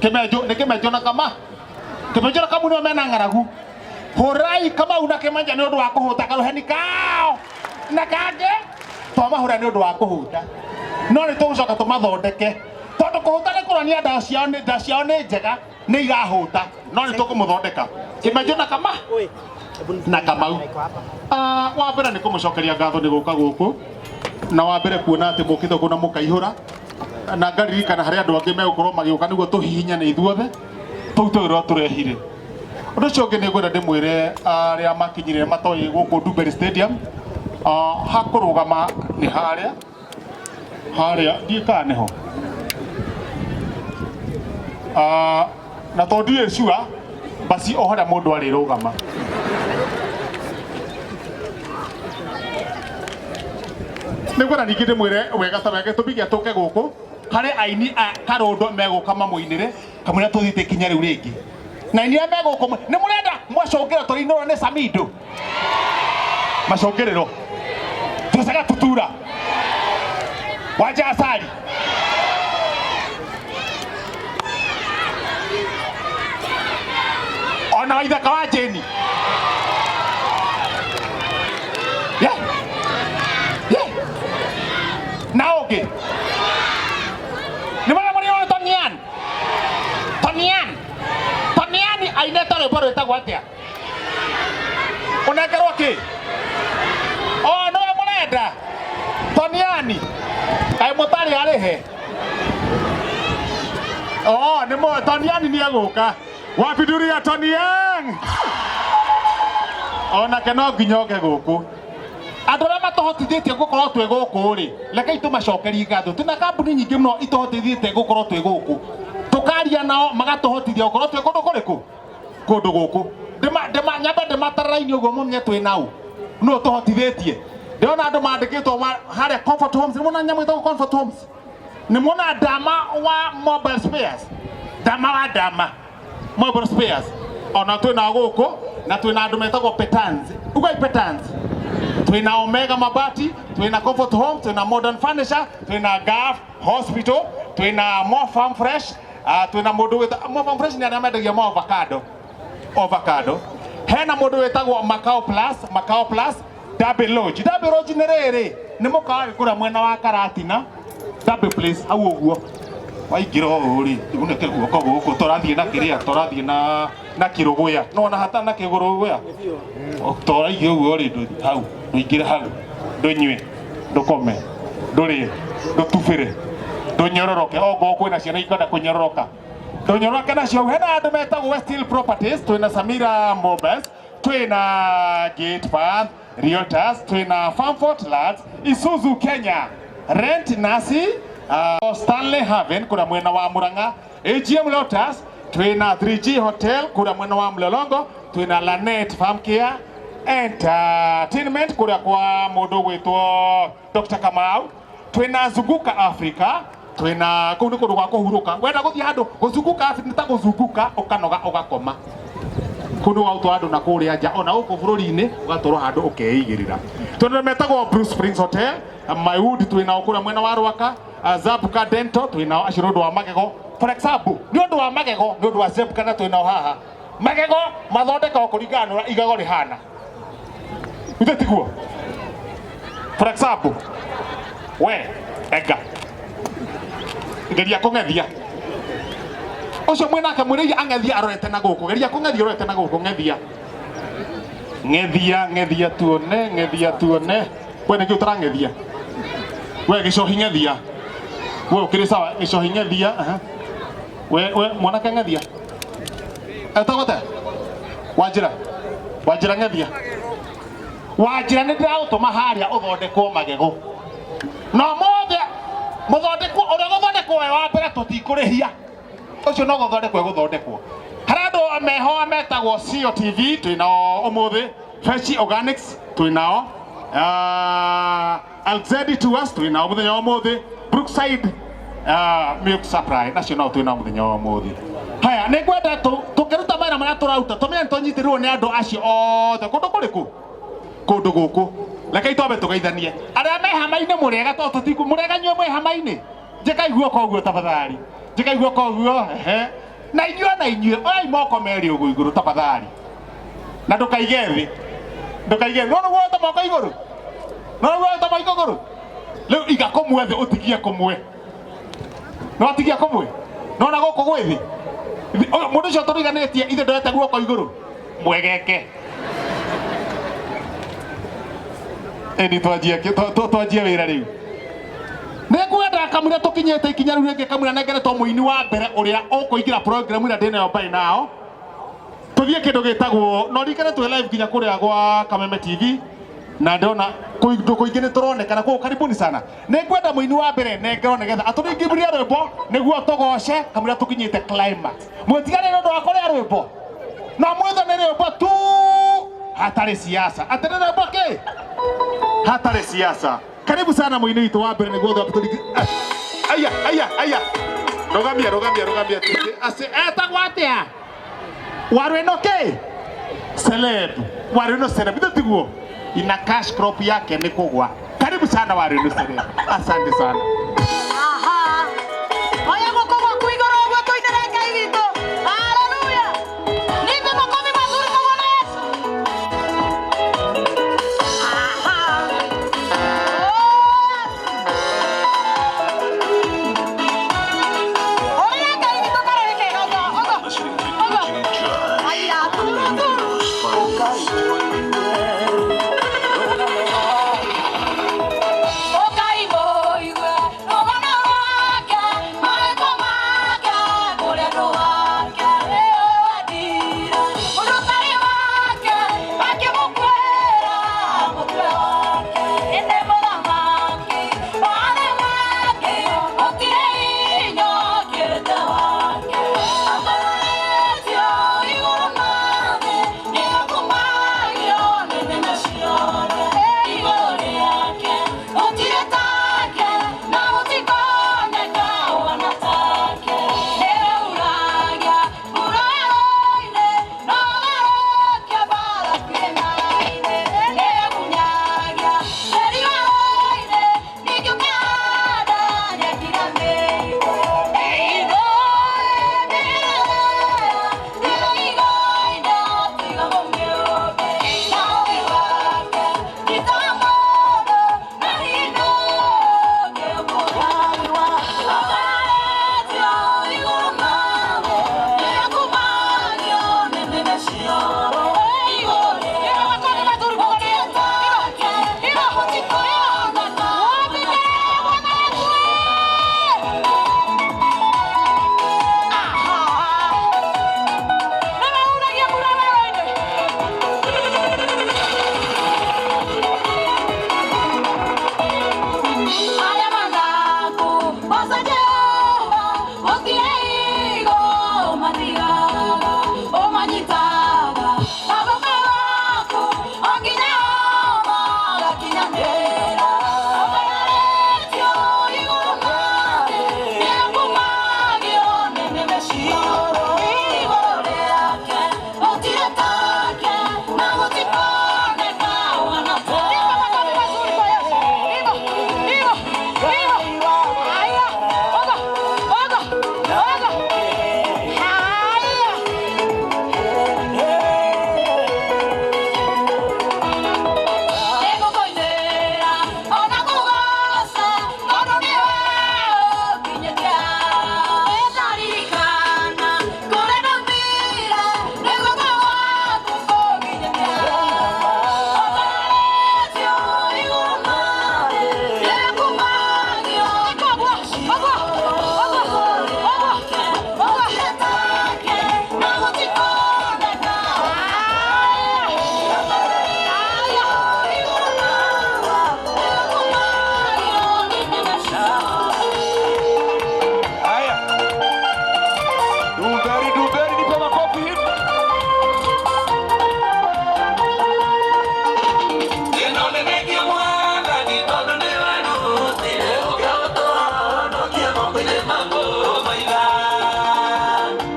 Kĩmenjo nĩ Kĩmenjo na kama Kĩmenjo na Kamau nĩo mena ng'aragu. Hũrai Kamau na Kĩmenjo nĩ ũndũ wa kũhũta karũheni kao na kangĩ twamahũra nĩ ũndũ wa kũhũta, no nĩ tũgũcoka tũmathondeke tondũ kũhũta nĩ kũronia nda ciao nĩ nda ciao nĩ njega nĩ irahũta, no nĩ tũkũmũthondeka Kĩmenjo na kama na Kamau. Ah, wa mbere nĩ kũmũcokeria ngatho nĩ gũka gũkũ na wa mbere kuona atĩ mũkĩte kũu na mũkaihũra na ngaririkana harĩ andũ angĩ megũkorwo magĩũka nĩguo tũhihinyane ithuothe tũu tũĩ rũrĩa tũrehire. Ũndũ ũcio ũngĩ nĩ ngwenda ndĩmwĩre arĩa makinyire matoĩ gũkũ Ndumberi Stadium, ha kũrũgama nĩ harĩa harĩa ndiĩ kana nĩho. Na tondũ ndirĩ sure basi o harĩa mũndũ arĩrũgama. Nĩ ngwenda ningĩ ndĩmwĩre wega ta wega gĩtũmi gĩa tũke gũkũ harĩ aini a karũndo megũka mamũinĩre kamũira tũthiĩte ikinya rĩu rĩngĩ na aini arĩa megũkũ nĩ mũrenda mwacũngĩro tũrĩinĩrwo nĩ Samido macũngĩrĩro tucaga tutura wanja asali ona waithaka wa Jeni. Yeah. Yeah. Na ũngĩ nĩ marĩa mũrĩ Tonian Tonian Tonian ainĩte rwĩmbo rwĩtagwo atĩa? Ũnengerwo kĩ? O nĩwe mũrenda Toniani kaĩ mũtarĩ arĩhe? O nĩ mũ Toniani nĩ egũka wapinduria Tonian onake no nginya oke gũkũ. Andũ arĩa matũhotithĩtie gũkorwo twĩ gũkũ rĩ, rekei tũmacokerie ngatho. Twĩna kambuni nyingĩ mũno itũhotithĩtie gũkorwo twĩ gũkũ, tũkaria nao magatũhotithia gũkorwo twĩ kũndũ kũrĩkũ? Kũndũ gũkũ. Ndĩma nyambe ndĩmatararaini ũguo mũmenye twĩ nau nũ ũtũhotithĩtie. Ndĩrona andũ mandĩkĩtwo harĩa Comfort Homes, nĩ muona nyamũ ĩtagwo Comfort Homes? Nĩ muona Dama wa Mobile Spares? Dama wa Dama Mobile Spares ona twĩ nao gũkũ, na twĩ na andũ metagwo Petans. Ugai Petans. Twĩ na Omega Mabati, twĩ na Comfort Home, twĩ na Modern Furniture, twĩ na Gulf Hospital, twĩ na Mo Farm Fresh, twĩ na mũndũ wĩta Mo Farm Fresh nĩ arĩa mendagia mo avocado. Avocado. Hena mũndũ wĩtagwo Macau Plus, Macau Plus, Derby Lodge. Derby Lodge nĩ rĩrĩ, nĩ mũkawa wĩ kũrĩa mwena wa Karatina. Derby Place, hau ũguo. Waingĩra ũũ rĩ, unĩke guoko gũkũ, tũrathiĩ na kĩrĩa, tũrathiĩ na na kĩrũgũya. Nĩwona hata na kĩrũgũya? Tũraingĩra ũguo rĩ, hau, ndũingĩre hau, ndũnyue, ndũkome, ndũrĩe, ndũtubĩre, ndũnyororoke. Ongorwo kwĩna ciana ikwenda kũnyororoka, ndũnyororoke nacio hau. Hena andũ metagwo West Hill Properties, twĩna Samira Mobiles, twĩna Gate Path Realtors, twĩna Farmfort Lands, Isuzu Kenya, Rent Nasi, Stanley Haven kũrĩa mwena wa Murang'a, AGM Lotus, twĩna 3G Hotel kũrĩa mwena wa Mlolongo, twĩna Lanet Farm Care Entertainment kũrĩa kwa mũndũ ũgwĩtwo Dr. Kamau, twĩna Zunguka Africa, twĩna kũu nĩ kũndũ gwa kũhurũka, wenda gũthiĩ handũ gũzunguka Africa nĩ ta gũzunguka ũkanoga ũgakoma, kũu nĩ gwagũtwara andũ na kũrĩa nja ona gũkũ bũrũri-inĩ ũgatwarwo handũ ũkeigĩrĩra. Twĩna metagwo Blue Springs Hotel, Maywood twĩnao kũrĩa mwena wa Rwaka, Zabuka Dental twĩnao acio nĩ ũndũ wa magego, for example nĩ ũndũ wa magego nĩ ũndũ wa Zebuka na twĩnao haha, magego mathondekagwo kũringana na ũrĩa igego rĩhana, ithe tiguo? For example we enga geria kũng'ethia ũcio mwĩnake mwĩrĩire ang'ethia arorete na gũkũ, geria kũng'ethia ũrorete na gũkũ, ng'ethia ng'ethia ng'ethia tuone, ng'ethia tuone, we nĩkĩ ũtarang'ethia we gĩcohi ng'ethia we ũkĩrĩ sawa gĩcohi ng'ethia, aha. We we mwanake ng'ethia etagwo atĩa? Wanjĩra, Wanjĩra ng'ethia, Wanjĩra nĩ ndĩragũtũma harĩa ũthondekwo magego na ũmũthĩ mũthondekwo ũrĩa gũthondekwo we wa mbere tũtikũrĩhia ũcio no gũthondekwo egũthondekwo. Harĩ andũ meho metagwo COTV twĩnao ũmũthĩ, Fresh Organics twĩnao, Alzedi Tours twĩnao mũthenya wa ũmũthĩ, Brookside Milk Supply nacio nao twĩnao mũthenya wa ũmũthĩ. Haya, nĩ ngwenda tũkĩruta mawĩra marĩa tũraruta tũmenye nĩ tũnyitĩrĩirwo nĩ andũ acio othe kũndũ kũrĩkũ? Kũndũ gũkũ. Rekei twambe tũgeithanie arĩa me hama-inĩ, mũrĩega tondũ tũtiku mũrĩega inyuĩ mwĩ hama-inĩ, njĩkai guoko ũguo tafadhali, njĩkai guoko ũguo, ehe. Na inyuĩ, na inyuĩ oyai moko merĩ ũguo igũrũ tafadhali, na ndũkaige thĩ, ndũkaige thĩ. No nĩguo woete moko igũrũ, no nĩguo woete moko igũrũ. Rĩu iga kũmwe thĩ, ũtigie kũmwe, no atigie kũmwe, no na gũkũ gwĩ thĩ. Ũyũ mũndũ ũcio tũriganĩtie ithe ndoete guoko igũrũ mwegeke. Ĩni twanjie twanjie wĩra rĩu. Nĩ ngwenda kamũira tũkinyĩte ikinya rĩu rĩngĩ, kamũira nengeretwo mũini wa mbere ũrĩa ũkũingĩra program ĩrĩa ndĩnayo by now, tũthiĩ kĩndũ gĩtagwo no ririkane twĩ live nginya kũrĩa gwa Kameme TV, na ndĩrona kũndũ kũingĩ nĩ tũronekana kũu. Karibuni sana. Nĩ ngwenda mũini wa mbere nengerwo nĩgetha atũringithĩrie rwĩmbo nĩguo tũgoce kamũira tũkinyĩte climax. Mwĩtigane nĩ ũndũ wa kũrĩa rwĩmbo no mwĩthe nĩ rwĩmbo tu, hatarĩ siasa, atĩ nĩ rwĩmbo kĩ hatarĩ siasa. Karibu sana mũini witũ wa mbere nĩguo tũringi. Aya, aya, aya, rũgamia, rũgamia, rũgamia. Ase etagwo atĩa? Waru ĩno kĩ celeb, waru ĩno celeb ithe tiguo ina cash crop yake nĩ kũgwa. Karibu sana waru ĩno celeb, asante sana. Aha. Oya guoko gwaku igũrũ ũguo tũinĩre Ngai witũ. Haleluya. Nipe makofi mazuri kwa Bwana Yesu. Aha. Oh. Ũrĩra Ngai witũ karũĩ kega ũguo, ũguo, ũguo. Aya, turu, turu. Ũkai mũigue rũgano rwake, marĩtwa make, kũrĩ andũ ake nĩwe wendire. Mũndũ ũtarĩ wake akĩmũkuĩra mũtwe wake. Ĩndĩ mũthamaki wa athamaki, gũtirĩ hinya ũkĩrĩte wake. Ambararĩtio igũrũ na thĩ, nĩakumagio nĩ nĩmĩ ciothe. Igũrũ rĩake gũtirĩ take, na gũtikoneka ũhana take. Nĩwe uragia mbura werũ-inĩ, na ũgarokia mbarabu irĩma-inĩ. Nĩwe ũmunyagia tĩri werũ-inĩ, ningĩ ũkahanda nyeki na mĩigua. Igũrũ mĩhĩrĩga tiga mũmĩũmbe, na ũũgĩ wake ti ta wa mũndũ, na hinya ũngĩũkũranwa. Ambararĩtio igũrũ na thĩ, nĩakumagio nĩ nĩmĩ ciothe. Igũrũ gũtirĩ take, na gũtikoneka Wapi kelele ya Bwana wetu? Aha. Nĩwe uragia mbura werũ-inĩ. Arĩa mathaku goca Jehova, gũtirĩ hingo ũmatigaga, ũmanyitaga na guoko gwaku o nginya o magakinyanĩra. Ambararĩtio igũrũ na thĩ, nĩakumagio nĩ nĩmĩ ciothe. Igũrũ rĩake gũtirĩ take, na gũtikoneka ũhana take. Nipe makofi mazuri kwa Yesu. Hivyo, hivyo, hivyo. Haya, ogo, ogo, ogo. Haya. Nĩngũkũinĩra ona kũgoca, tondũ nĩwe ũnginyĩtie. Nĩndaririkana kũrĩa ndaumire, nĩ guoko gwaku kũnginyĩtie. Ambararĩtio igũrũ na thĩ, nĩakumagio. Ũguo, ũguo, ũguo, ũguo, ũguo. Take, na gũtikoneka. Haya, igũrũ na thĩ, nĩakumagio nĩ nĩmĩ ciothe. Haya. Dumberi, Dumberi, nipe makofi hivi. Ĩno nĩ thengia Mwathani tondũ nĩwe ndutire ũkĩũtũhonokia moko-inĩ ma mũmaitha.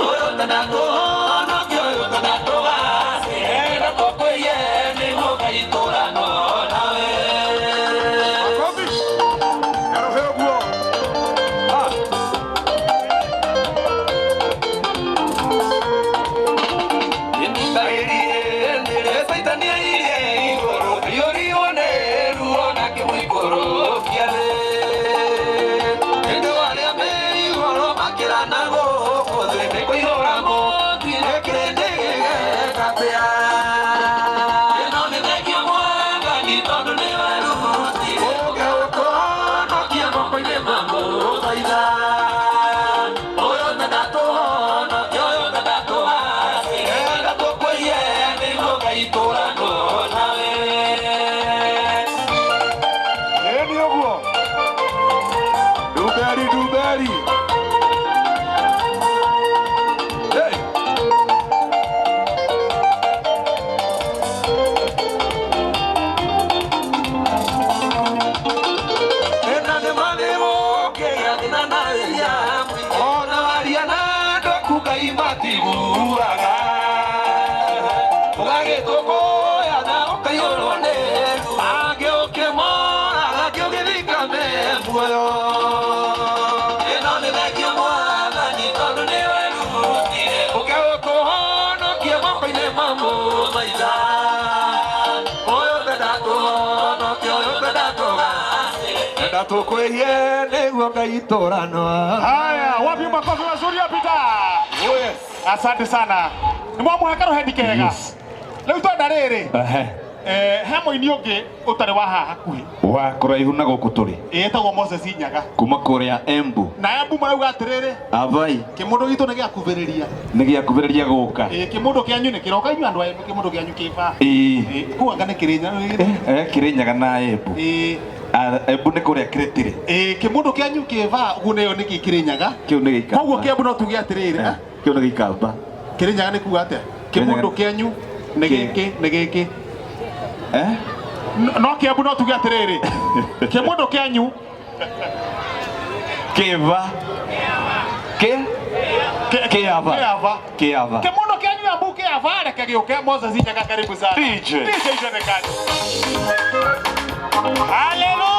Ũyũ ũtanatũhonokia, ũyũ ũtanatũgacĩre, na tũkwĩie nĩguo Ngai tũrano nawe. Makofi. Yarohe ũguo. Ah. Ngai matiguaga ũgagĩtũkũya na ũkaiyũrwo nĩ angĩ ũkĩmoraga kĩũgĩthika me muoyo. Ĩno nĩ thengiũ Mwathani tondũ nĩ werutire ũke ũkũhonokie moko-inĩ ma mũmaitha. Ũyũ ũtenda kũhonokia, ũyũ ũtenda kũgacĩra, enda tũkwĩhie nĩguo Ngai tũranwa. Haya, wapi makofi mazuri ya Peter? Oh yes. Asante sana. Nĩ mwamũhe karũheni kega. Yes. Rĩu twenda rĩrĩ, Ehe. he mũini ũngĩ ũtarĩ wa haha hakuhĩ. Wa kũraihu na gũkũ tũrĩ. Ĩtagwo Moses Nyaga. Kuma kũrĩa Embu. Na Embu marauga atĩrĩrĩ, Avai kĩmũndũ gitũ nĩ gĩakubĩrĩria. nĩ gĩakubĩrĩria gũka. Ĩ kĩmũndũ kĩanyu nĩ kĩroka inyuĩ andũ a Embu kĩmũndũ kĩanyu kĩba. Ĩĩ. Ĩ kũu anga nĩ Kĩrĩnyaga. Eh, Kĩrĩnyaga na Embu. Ĩ Ah, Embu nĩ kũrĩa Kĩrĩtĩrĩ. ĩ kĩmũndũ kĩanyu kĩba ũguo nĩyo nĩkĩ Kĩrĩnyaga. Kĩu nĩ gĩikamba. Koguo Kĩambu no tuge atĩrĩrĩ, Eh, kĩu nĩ gĩikamba. Kĩrĩnyaga nĩ kuga atĩa? Kĩrĩnyaga- Kĩmũndũ kĩanyu nĩ Kĩ- gĩkĩ nĩ gĩkĩ. Eh? No Kĩambu no tuge atĩrĩrĩ, kĩmũndũ kĩanyu Kĩva. Kĩ? Kĩava. Kĩava. Kĩava. Kĩmũndũ kĩanyu Embu kĩava, reke gĩũke. Moses Nyaga, karibu sana. DJ. DJ Jonekani. Hallelujah.